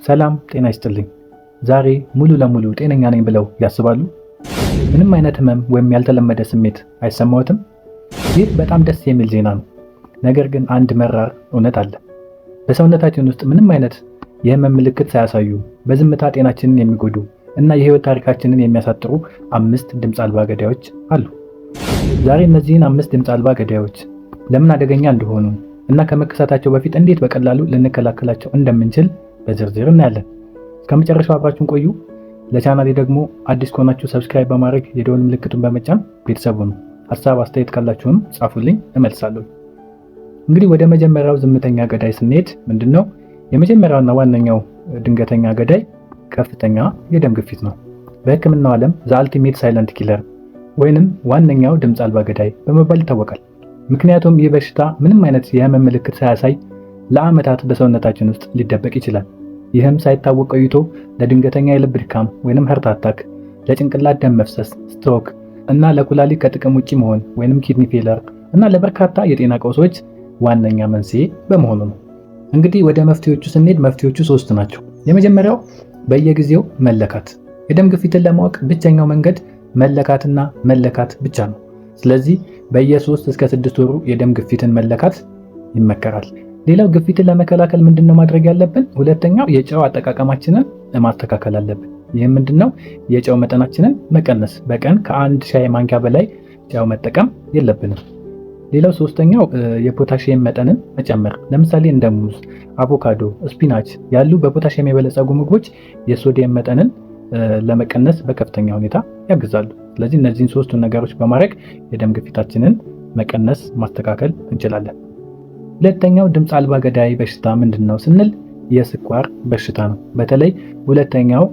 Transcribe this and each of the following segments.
ሰላም ጤና ይስጥልኝ። ዛሬ ሙሉ ለሙሉ ጤነኛ ነኝ ብለው ያስባሉ? ምንም አይነት ህመም ወይም ያልተለመደ ስሜት አይሰማዎትም? ይህ በጣም ደስ የሚል ዜና ነው። ነገር ግን አንድ መራር እውነት አለ። በሰውነታችን ውስጥ ምንም አይነት የህመም ምልክት ሳያሳዩ በዝምታ ጤናችንን የሚጎዱ እና የህይወት ታሪካችንን የሚያሳጥሩ አምስት ድምፅ አልባ ገዳዮች አሉ። ዛሬ እነዚህን አምስት ድምፅ አልባ ገዳዮች ለምን አደገኛ እንደሆኑ እና ከመከሰታቸው በፊት እንዴት በቀላሉ ልንከላከላቸው እንደምንችል በዝርዝር እናያለን። እስከ መጨረሻው አብራችሁን ቆዩ። ለቻናሌ ደግሞ አዲስ ከሆናችሁ subscribe በማድረግ የደወል ምልክቱን በመጫን ቤተሰብ ሁኑ። ሀሳብ አስተያየት ካላችሁም ጻፉልኝ፣ እመልሳለሁ። እንግዲህ ወደ መጀመሪያው ዝምተኛ ገዳይ ስንሄድ ምንድነው? የመጀመሪያውና ዋነኛው ድንገተኛ ገዳይ ከፍተኛ የደም ግፊት ነው። በሕክምናው ዓለም the ultimate silent killer ወይንም ዋነኛው ድምፅ አልባ ገዳይ በመባል ይታወቃል። ምክንያቱም ይህ በሽታ ምንም አይነት የህመም ምልክት ሳያሳይ ለዓመታት በሰውነታችን ውስጥ ሊደበቅ ይችላል። ይህም ሳይታወቅ ቆይቶ ለድንገተኛ የልብ ድካም ወይንም heart attack፣ ለጭንቅላት ደም መፍሰስ ስትሮክ እና ለኩላሊት ከጥቅም ውጪ መሆን ወይንም kidney failure እና ለበርካታ የጤና ቀውሶች ዋነኛ መንስኤ በመሆኑ ነው። እንግዲህ ወደ መፍትሄዎቹ ስንሄድ መፍትሄዎቹ ሶስት ናቸው። የመጀመሪያው በየጊዜው መለካት። የደም ግፊትን ለማወቅ ብቸኛው መንገድ መለካትና መለካት ብቻ ነው። ስለዚህ በየ3 እስከ 6 ወሩ የደም ግፊትን መለካት ይመከራል። ሌላው ግፊትን ለመከላከል ምንድነው ማድረግ ያለብን? ሁለተኛው የጨው አጠቃቀማችንን ማስተካከል አለብን። ይህም ምንድነው? የጨው መጠናችንን መቀነስ። በቀን ከአንድ ሻይ ማንኪያ በላይ ጨው መጠቀም የለብንም። ሌላው ሶስተኛው የፖታሺየም መጠንን መጨመር። ለምሳሌ እንደ ሙዝ፣ አቮካዶ፣ spinach ያሉ በፖታሺየም የበለጸጉ ምግቦች የሶዲየም መጠንን ለመቀነስ በከፍተኛ ሁኔታ ያግዛሉ። ስለዚህ እነዚህን ሶስቱን ነገሮች በማድረግ የደም ግፊታችንን መቀነስ ማስተካከል እንችላለን። ሁለተኛው ድምፅ አልባ ገዳይ በሽታ ምንድን ነው ስንል የስኳር በሽታ ነው። በተለይ ሁለተኛው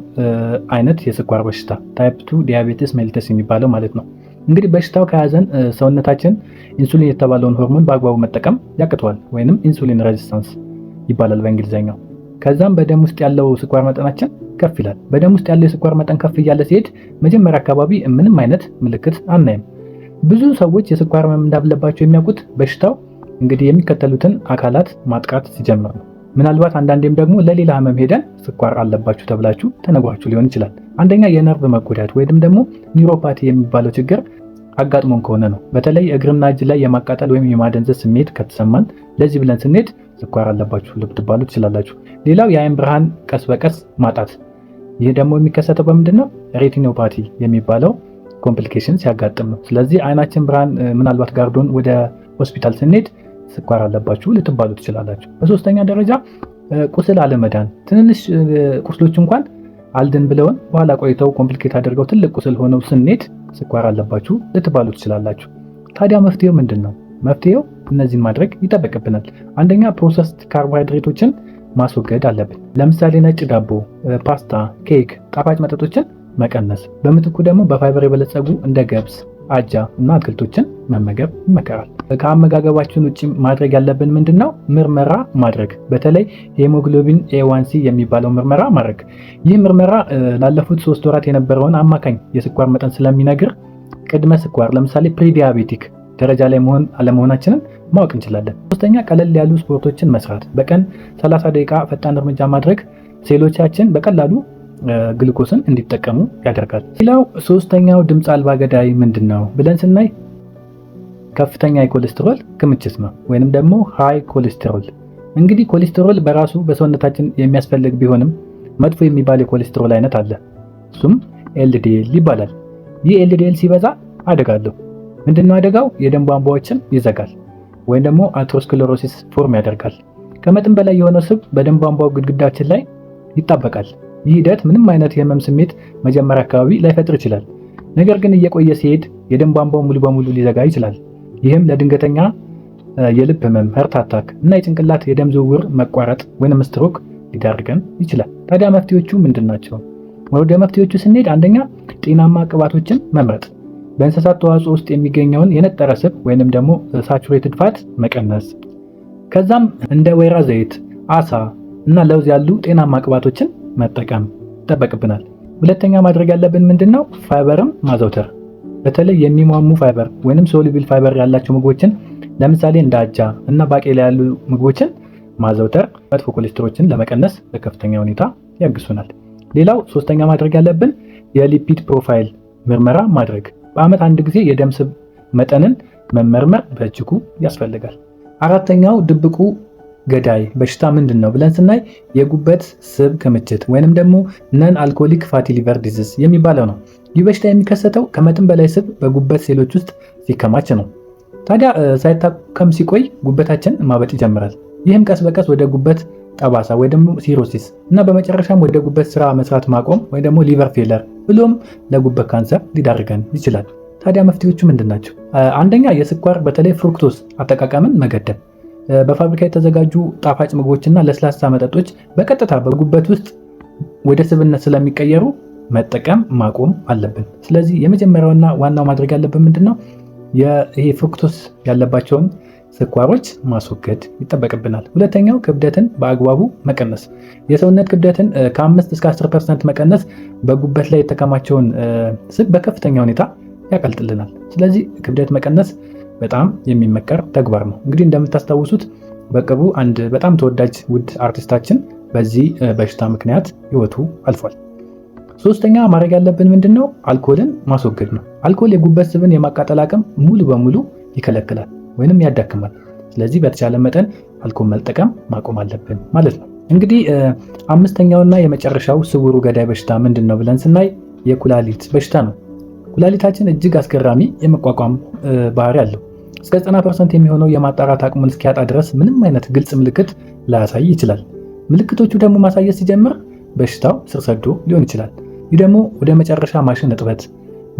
አይነት የስኳር በሽታ type 2 diabetes mellitus የሚባለው ማለት ነው። እንግዲህ በሽታው ከያዘን ሰውነታችን ኢንሱሊን የተባለውን ሆርሞን በአግባቡ መጠቀም ያቅተዋል፣ ወይንም insulin resistance ይባላል በእንግሊዝኛው። ከዛም በደም ውስጥ ያለው ስኳር መጠናችን ከፍ ይላል። በደም ውስጥ ያለው የስኳር መጠን ከፍ እያለ ሲሄድ መጀመሪያ አካባቢ ምንም አይነት ምልክት አናይም። ብዙ ሰዎች የስኳር ህመም እንዳለባቸው የሚያውቁት በሽታው እንግዲህ የሚከተሉትን አካላት ማጥቃት ሲጀምር ነው። ምናልባት አንዳንዴም ደግሞ ለሌላ ህመም ሄደን ስኳር አለባችሁ ተብላችሁ ተነግሯችሁ ሊሆን ይችላል። አንደኛ የነርቭ መጎዳት ወይም ደግሞ neuropathy የሚባለው ችግር አጋጥሞን ከሆነ ነው። በተለይ እግርና እጅ ላይ የማቃጠል ወይም የማደንዘዝ ስሜት ከተሰማን ለዚህ ብለን ስንሄድ ስኳር አለባችሁ ልትባሉ ትችላላችሁ። ሌላው የአይን ብርሃን ቀስ በቀስ ማጣት። ይህ ደግሞ የሚከሰተው በምንድን ነው? retinopathy የሚባለው complication ሲያጋጥም ነው። ስለዚህ አይናችን ብርሃን ምናልባት ጋርዶን ወደ ሆስፒታል ስንሄድ ስኳር አለባችሁ ልትባሉ ትችላላችሁ። በሶስተኛ ደረጃ ቁስል አለመዳን፣ ትንንሽ ቁስሎች እንኳን አልድን ብለውን በኋላ ቆይተው complicate አድርገው ትልቅ ቁስል ሆነው ስንሄድ ስኳር አለባችሁ ልትባሉ ትችላላችሁ። ታዲያ መፍትሄው ምንድን ነው? መፍትሄው እነዚህን ማድረግ ይጠበቅብናል። አንደኛ processed ካርቦሃይድሬቶችን ማስወገድ አለብን። ለምሳሌ ነጭ ዳቦ፣ ፓስታ፣ ኬክ፣ ጣፋጭ መጠጦችን መቀነስ። በምትኩ ደግሞ በፋይበር የበለጸጉ እንደ ገብስ፣ አጃ እና አትክልቶችን መመገብ ይመከራል። ከአመጋገባችን ውጭ ማድረግ ያለብን ምንድን ነው? ምርመራ ማድረግ። በተለይ hemoglobin A1C የሚባለው ምርመራ ማድረግ። ይህ ምርመራ ላለፉት 3 ወራት የነበረውን አማካኝ የስኳር መጠን ስለሚነግር ቅድመ ስኳር ለምሳሌ prediabetic ደረጃ ላይ መሆን አለመሆናችንን ማወቅ እንችላለን። ሶስተኛ ቀለል ያሉ ስፖርቶችን መስራት። በቀን 30 ደቂቃ ፈጣን እርምጃ ማድረግ ሴሎቻችን በቀላሉ ግሉኮስን እንዲጠቀሙ ያደርጋል። ሌላው ሶስተኛው ድምፅ አልባ ገዳይ ምንድን ነው ብለን ስናይ ከፍተኛ የኮሌስትሮል ክምችት ነው ወይንም ደግሞ high cholesterol። እንግዲህ ኮሌስትሮል በራሱ በሰውነታችን የሚያስፈልግ ቢሆንም መጥፎ የሚባል የኮሌስትሮል አይነት አለ። እሱም LDL ይባላል። ይህ LDL ሲበዛ አደጋ አለው። ምንድነው አደጋው? የደም ቧንቧዎችን ይዘጋል ወይም ደግሞ atherosclerosis form ያደርጋል። ከመጠን በላይ የሆነው ስብ በደም ቧንቧው ግድግዳችን ላይ ይጣበቃል። ይህ ሂደት ምንም አይነት የህመም ስሜት መጀመሪያ አካባቢ ላይፈጥር ይችላል። ነገር ግን እየቆየ ሲሄድ የደም ቧንቧው ሙሉ በሙሉ ሊዘጋ ይችላል። ይህም ለድንገተኛ የልብ ህመም፣ heart attack እና የጭንቅላት የደም ዝውውር መቋረጥ ወይም ስትሮክ ሊዳርገን ይችላል። ታዲያ መፍትሄዎቹ ምንድን ናቸው? ወደ መፍትሄዎቹ ስንሄድ አንደኛ ጤናማ ቅባቶችን መምረጥ፣ በእንስሳት ተዋጽኦ ውስጥ የሚገኘውን የነጠረ ስብ ወይንም ደግሞ saturated fat መቀነስ። ከዛም እንደ ወይራ ዘይት፣ አሳ እና ለውዝ ያሉ ጤናማ ቅባቶችን መጠቀም ይጠበቅብናል። ሁለተኛ ማድረግ ያለብን ምንድን ነው? ፋይበርም ማዘውተር። በተለይ የሚሟሙ ፋይበር ወይንም soluble fiber ያላቸው ምግቦችን ለምሳሌ እንደ አጃ እና ባቄላ ያሉ ምግቦችን ማዘውተር መጥፎ ኮሌስትሮችን ለመቀነስ በከፍተኛ ሁኔታ ያግዙናል። ሌላው ሶስተኛ ማድረግ ያለብን የ lipid profile ምርመራ ማድረግ፣ በዓመት አንድ ጊዜ የደም ስብ መጠንን መመርመር በእጅጉ ያስፈልጋል። አራተኛው ድብቁ ገዳይ በሽታ ምንድን ነው ብለን ስናይ የጉበት ስብ ክምችት ወይንም ደግሞ non alcoholic fatty liver disease የሚባለው ነው። ይህ በሽታ የሚከሰተው ከመጠን በላይ ስብ በጉበት ሴሎች ውስጥ ሲከማች ነው። ታዲያ ሳይታከም ሲቆይ ጉበታችን ማበጥ ይጀምራል። ይህም ቀስ በቀስ ወደ ጉበት ጠባሳ ወይ ደግሞ cirrhosis እና በመጨረሻም ወደ ጉበት ስራ መስራት ማቆም ወይ ደግሞ liver failure ብሎም ለጉበት ካንሰር ሊዳርገን ይችላል። ታዲያ መፍትሄዎቹ ምንድን ናቸው? አንደኛ የስኳር በተለይ fructose አጠቃቀምን መገደብ። በፋብሪካ የተዘጋጁ ጣፋጭ ምግቦችና ለስላሳ መጠጦች በቀጥታ በጉበት ውስጥ ወደ ስብነት ስለሚቀየሩ መጠቀም ማቆም አለብን። ስለዚህ የመጀመሪያውና ዋናው ማድረግ ያለብን ምንድነው? ይሄ fructose ያለባቸውን ስኳሮች ማስወገድ ይጠበቅብናል። ሁለተኛው ክብደትን በአግባቡ መቀነስ። የሰውነት ክብደትን ከ5 እስከ 10% መቀነስ በጉበት ላይ የተከማቸውን ስብ በከፍተኛ ሁኔታ ያቀልጥልናል። ስለዚህ ክብደት መቀነስ በጣም የሚመከር ተግባር ነው። እንግዲህ እንደምታስታውሱት በቅርቡ አንድ በጣም ተወዳጅ ውድ አርቲስታችን በዚህ በሽታ ምክንያት ህይወቱ አልፏል። ሶስተኛ ማድረግ ያለብን ምንድነው? አልኮልን ማስወገድ ነው። አልኮል የጉበት ስብን የማቃጠል አቅም ሙሉ በሙሉ ይከለክላል ወይንም ያዳክማል። ስለዚህ በተቻለ መጠን አልኮል መጠቀም ማቆም አለብን ማለት ነው። እንግዲህ አምስተኛውና የመጨረሻው ስውሩ ገዳይ በሽታ ምንድነው ብለን ስናይ የኩላሊት በሽታ ነው። ኩላሊታችን እጅግ አስገራሚ የመቋቋም ባህሪ አለው። እስከ 90% የሚሆነው የማጣራት አቅሙን እስኪያጣ ድረስ ምንም አይነት ግልጽ ምልክት ላያሳይ ይችላል። ምልክቶቹ ደግሞ ማሳየት ሲጀምር በሽታው ስር ሰዶ ሊሆን ይችላል። ይህ ደግሞ ወደ መጨረሻ ማሽን እጥበት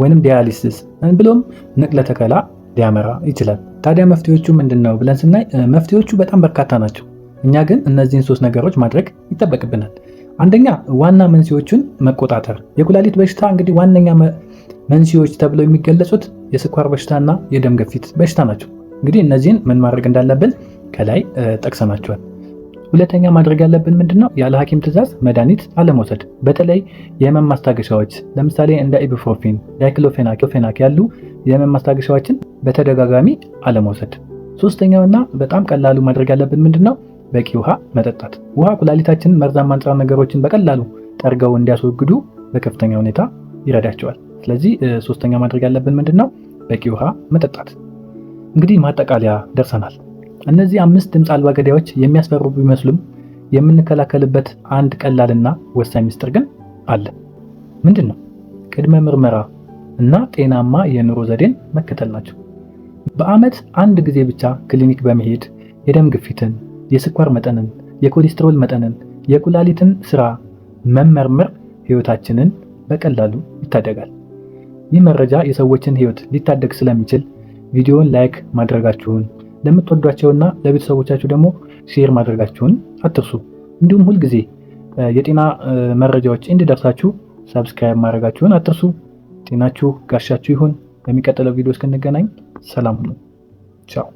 ወይንም dialysis ብሎም ንቅለ ተከላ ሊያመራ ይችላል። ታዲያ መፍትሄዎቹ ምንድነው ብለን ስናይ መፍትሄዎቹ በጣም በርካታ ናቸው። እኛ ግን እነዚህን ሶስት ነገሮች ማድረግ ይጠበቅብናል። አንደኛ ዋና መንስኤዎቹን መቆጣጠር። የኩላሊት በሽታ እንግዲህ ዋነኛ መንስኤዎች ተብለው የሚገለጹት የስኳር በሽታና የደም ግፊት በሽታ ናቸው። እንግዲህ እነዚህን ምን ማድረግ እንዳለብን ከላይ ጠቅሰናቸዋል። ሁለተኛ ማድረግ ያለብን ምንድነው? ያለ ሐኪም ትዕዛዝ መድኃኒት አለመውሰድ። በተለይ የህመም ማስታገሻዎች ለምሳሌ እንደ ibuprofen፣ diclofenac ያሉ የህመም ማስታገሻዎችን በተደጋጋሚ አለመውሰድ። ሶስተኛውና በጣም ቀላሉ ማድረግ ያለብን ምንድነው? በቂ ውሃ መጠጣት። ውሃ ኩላሊታችንን መርዛማ ንጥረ ነገሮችን በቀላሉ ጠርገው እንዲያስወግዱ በከፍተኛ ሁኔታ ይረዳቸዋል። ስለዚህ ሶስተኛ ማድረግ ያለብን ምንድነው? በቂ ውሃ መጠጣት። እንግዲህ ማጠቃለያ ደርሰናል። እነዚህ አምስት ድምፅ አልባ ገዳዮች የሚያስፈሩ ቢመስሉም የምንከላከልበት አንድ ቀላልና ወሳኝ ሚስጥር ግን አለ። ምንድነው? ቅድመ ምርመራ እና ጤናማ የኑሮ ዘዴን መከተል ናቸው። በዓመት አንድ ጊዜ ብቻ ክሊኒክ በመሄድ የደም ግፊትን፣ የስኳር መጠንን፣ የኮሌስትሮል መጠንን፣ የኩላሊትን ስራ መመርመር ህይወታችንን በቀላሉ ይታደጋል። ይህ መረጃ የሰዎችን ህይወት ሊታደግ ስለሚችል ቪዲዮውን like ማድረጋችሁን ለምትወዷቸውና ለቤተሰቦቻችሁ ደግሞ share ማድረጋችሁን አትርሱ። እንዲሁም ሁልጊዜ የጤና መረጃዎች እንዲደርሳችሁ subscribe ማድረጋችሁን አትርሱ። ጤናችሁ ጋሻችሁ ይሁን። በሚቀጥለው ቪዲዮ እስክንገናኝ ሰላም ሁኑ። ቻው።